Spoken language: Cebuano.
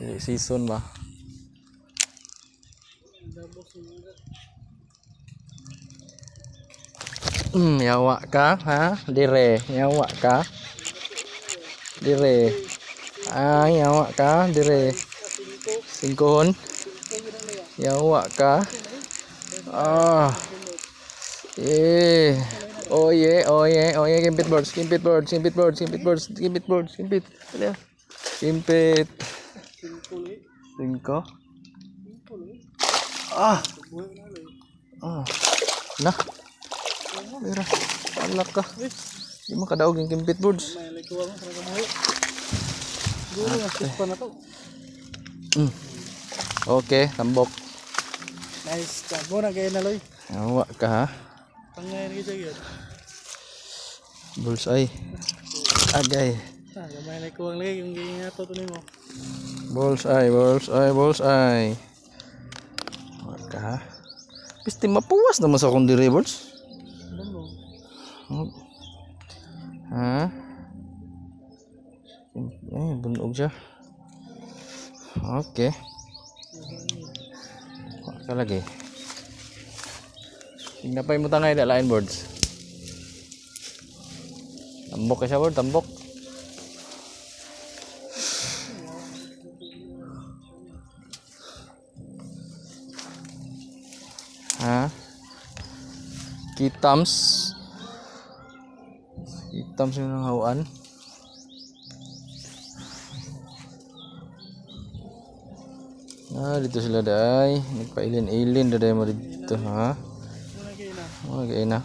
Dili season ba? Dabos yung mga. Yawa ka, ha? Dire, yawa ka. Dire. Ay, yawa ka, dire. Singko. Singkohon. Singko yun ang laya. Yawa ka. Ah. Eh. Oh yeah, oh yeah, oh yeah, kimpit birds, kimpit birds, kimpit birds, kimpit birds, kimpit birds, kimpit. Dali ah. Kimpit. Singko lay. Singko. Singko lay. Ah. Buhay na lay. Ah. Na. Mira. Alak ka. Di man kadaog yung kimpit birds. May lay kuha mo sa nagamuhi. Siguro nga pa na to. Okay, tambok. Nice job. Mo na kayo na loy. Yawa ka ha. Tangay na kita yun. Bullseye. Agay. Ah, gamay na kuwang lagi yung ganyan to nimo. Bullseye, bullseye, bullseye. Yawa ka ha. Pisti mapuwas naman sa akong dire birds. Ano mo? Ha? Eh, bunog siya. Okay. Wa ka lagi. Tingnan pa yung tangay na line boards. Tambok ka siya board, tambok. Ha? Kitams. Kitams yung ang hawaan. Ah, dito sila day. Nagpailin-ilin daday mo dito, ha? Mo na kayo na. Oh, gay na.